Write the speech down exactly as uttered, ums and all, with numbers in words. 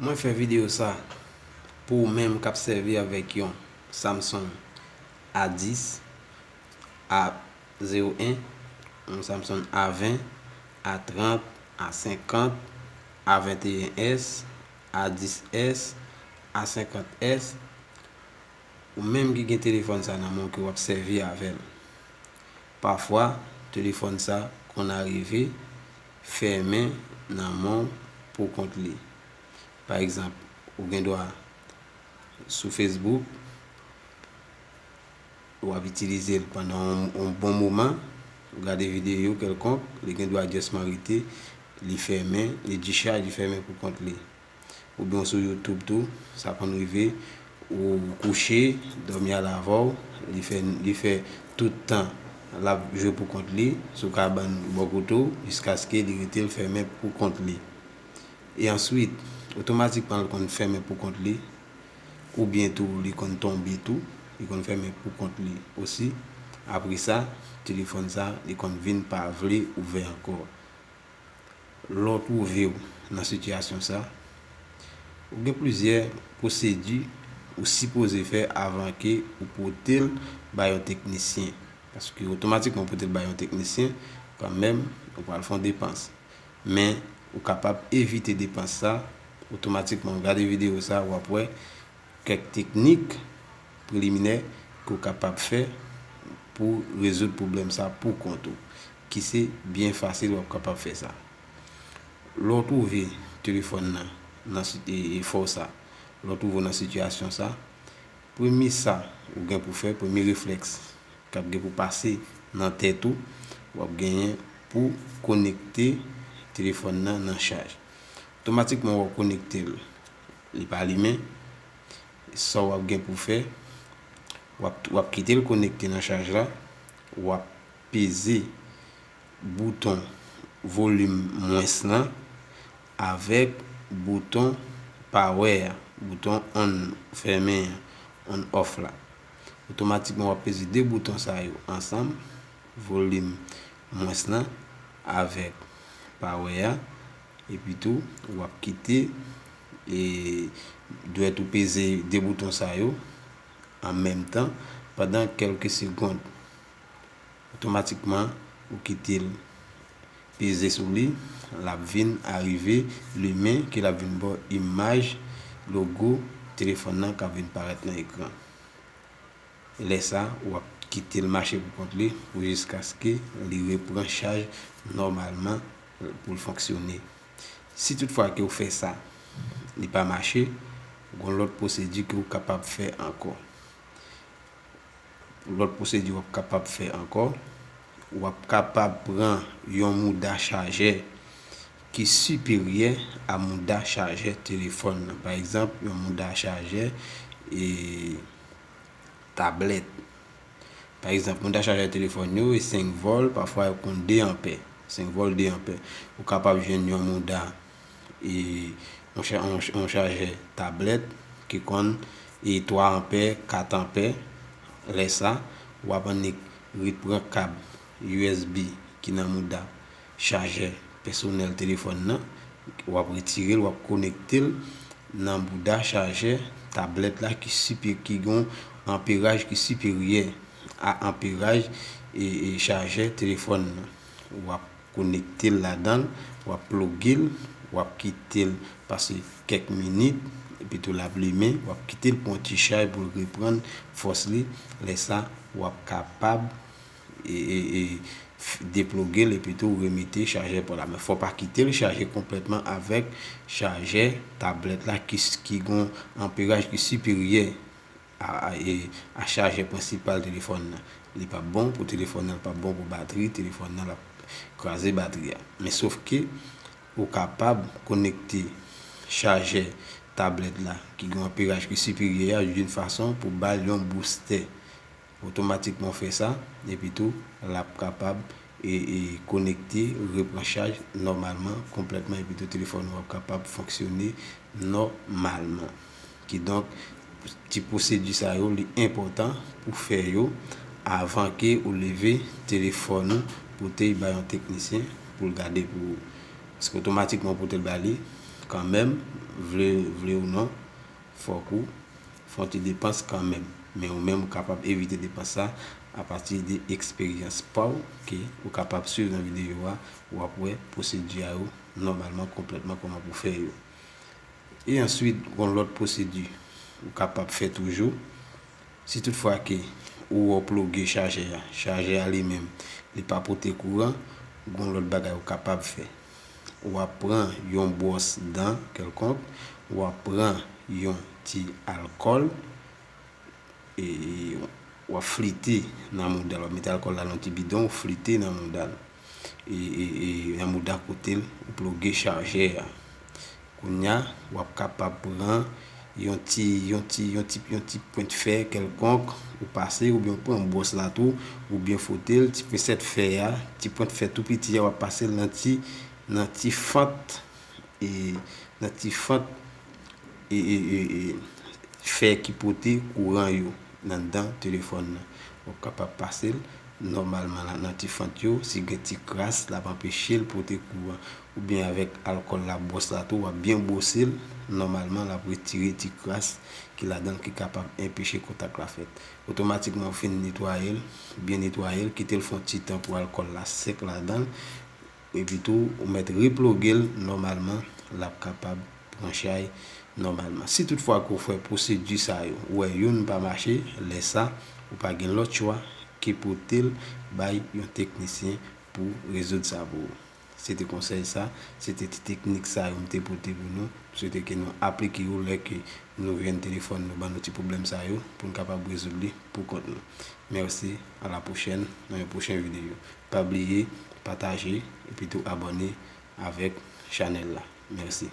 Mwen fè videyo sa pou ou menm k ap sèvi avèk yon Samsung A dis, A zewo en, yon Samsung A ven, A trant, A senkant, A venteyen S, A dis S, A senkant S. Ou menm ki gen telefòn sa nan men w ke w ap sèvi avè l. Pafwa, telefòn sa konn arive fèmen nan men w pou kont li. Pa egzanp, ou gen dwa sou Facebook, w ap itilize l pandan yon, yon bon moman, ou gade videyo kèlkonk, li gen dwa jisman rete, li fèmen, li dichaj, li fèmen pou kont li. Oubyen w sou YouTube tou, sa konn rive, ou kouche, dòmi al avè w, li fè, li fè tout tan l ap jwe pou kont li, sou kabann bò kote w, jiskaske li rete l fèmen pou kont li. E answit, otomatikman, l konn fèmen pou kont li, oubyen tou, li konn tonbe tou, li konn fèmen pou kont li osi. Apre sa, telefòn sa, li konn vin pa vle ouvè ankò. Lè w twouve w nan sitiyasyon sa, ou gen plizyè pwosedi ou sipoze fè avan ke ou pote l bay yon teknisyen. Paske otomatikman ou pote l bay yon teknisyen, kanmenm, ou pral fè yon depans. Men, ou kapab evite depans sa, otomatikman, ou gade videyo sa, w ap wè kèk teknik preliminè ke w kapab fè pou rezoud pwoblèm sa pou kont ou, ki se byen fasil w ap kapab fè sa. Lè w twouve telefòn nan, nan si-, e, e fè w sa, lè w twouve w nan sitiyasyon sa, premye sa ou gen pou fè, premye reflèks k ap gen pou pase nan tèt ou, w ap genyen pou konekte telefòn nan nan chaj. Otomatikman, w ap konekte l, li pa limen. Sa w ap gen pou fè, w ap, w ap kite l konekte nan chaj la, w ap peze bouton volim mwens lan avèk bouton power a, bouton on fèmen an, on off la. Otomatikman, w ap peze de bouton sa yo ansanm, volim mwens lan avèk power a, epi tou, w ap kite, e, dwèt ou peze de bouton sa yo an menm tan pandan kèlke segond. Otomatikman, ou kite l peze sou li, l ap vin arive limen, ke l ap vin ba w imaj logo telefòn nan k ap vin parèt nan ekran. Lè sa, w ap kite l mache pou kont li pou jiskaske li repran chaj nòmalman pou l fonksyone. Si toutfwa ke w fè sa, li pa mache, gen lòt pwosedi ke w kapab fè ankò. Lòt pwosedi w ap kapab fè ankò, w ap kapab pran yon mouda chajè ki siperyè a mouda chajè telefòn nan. Pa egzanp, yon mouda chajè, e, tablèt. Pa egzanp, mouda chajè telefòn yo, e senk vòl, pafwa yo konn de anpè. Senk vòl, de anpè. Ou kapab jwenn yon mouda, e, yon cha-, yon ch-, yon chajè tablèt ki konn, e, twa anpè, kat anpè. Lè sa, w ap annik ret pran kab U S B ki nan mouda chajè pèsonèl telefòn nan, w ap retire l, w ap konekte l nan mouda chajè tablèt la ki sipe-, ki gen yon anperaj ki siperyè a anperaj, e, e, chajè telefòn nan. W ap konekte l ladan l, w ap ploge l, w ap kite l pase kèk minit, epi tou l ap limen, w ap kite l pou yon ti chay pou l reprann fòs li. Lè sa, w ap kapab, e, e, e, f-, deploge l, epi tou remete chajè pa w la. Men fò w pa kite l chaje konplètman avèk chajè tablèt la ki s-, ki gen yon anperaj ki siperyè a, a, e, a chajè prensipal telefòn nan. Li p ap bon pou telefòn nan, li p ap bon pou batri telefòn nan, l ap kraze batri a. Men sòf ke ou kapab konekte chajè tablèt la ki gen yon anperaj ki siperyè a, yon fason pou ba l yon boustè. Otomatikman w fè sa, epi tou, l ap kapab, e, e, konekte, repran chaj nòmalman, konplètman, epi tou telefòn ou ap kapab fonksyone nòmalman. Kidonk, ti pwosedi sa yo, li enpòtan pou fè yo avan ke ou leve telefòn ou pote l bay yon teknisyen pou l gade pou ou. Paske otomatikman w pote l ba li, kanmenm, vle, vle ou non, fòk ou fè yon ti depans kanmenm. Men ou menm ou kapab evite depans sa apati de eksperyans pa w ke ou kapab swiv nan videyo a, w ap wè pwosedi a yo nòmalman, konplètman kòman pou fè yo. E answit, gon lòt pwosedi ou kapab fè toujou. Si toutfwa ke ou wè w ploge chajè a, chajè a li menm, li pa pote kouran, gon lòt bagay ou kapab fè. W ap pran yon bwòs dan kèlkonk, w ap pran yon ti alkòl, e w ap flite nan mouda l, w ap mete alkòl la nan ti bidon, w flite nan mouda l. E, e, e nan mouda kote l ou ploge chajè a. Kounye a, w ap kapab pran yon ti, yon ti, yon ti, yon ti pwent fè kèlkonk, ou pase, oubyen w pran bwòs la tou, oubyen fwote l, ti pwensèt fè a, ti pwent fè tou piti a, w ap pase l nan ti, nan ti fant, e nan ti fant, e, e, e, e fè ki pote kouran yo anndan telefòn nan. W ap kapab pase l nòmalman la nan ti fant yo, si gen ti kras, l ap anpeche l pote kouran. Oubyen avèk alkòl la, bwòs la tou, w ap byen bwose l, nòmalman l ap retire ti kras ki ladan l ki kapab anpeche kontak la fèt. Otomatikman ou fin netwaye l, byen netwaye l, kite l fè yon ti tan pou alkòl la sèk ladan l, epi tou ou mèt reploge l nòmalman, l ap kapab pran chay nòmalman. Si toutfwa ke w fè pwosedi sa yo, ou wè youn pa mache, lè sa ou pa gen lòt chwa ke pote l bay yon teknisyen pou rezoud sa pou ou. Se te konsèy sa, se te ti teknik sa yo m te pote pou nou. M swete ke nou aplike yo lè ke nou jwenn telefòn nou ban nou ti pwoblèm sa yo, pou n kapab rezoud li pou kont nou. Mèsi, a la pwochèn, nan yon pwochen videyo. Pa bliye pataje epi tou abòne avèk chanèl la. Mèsi.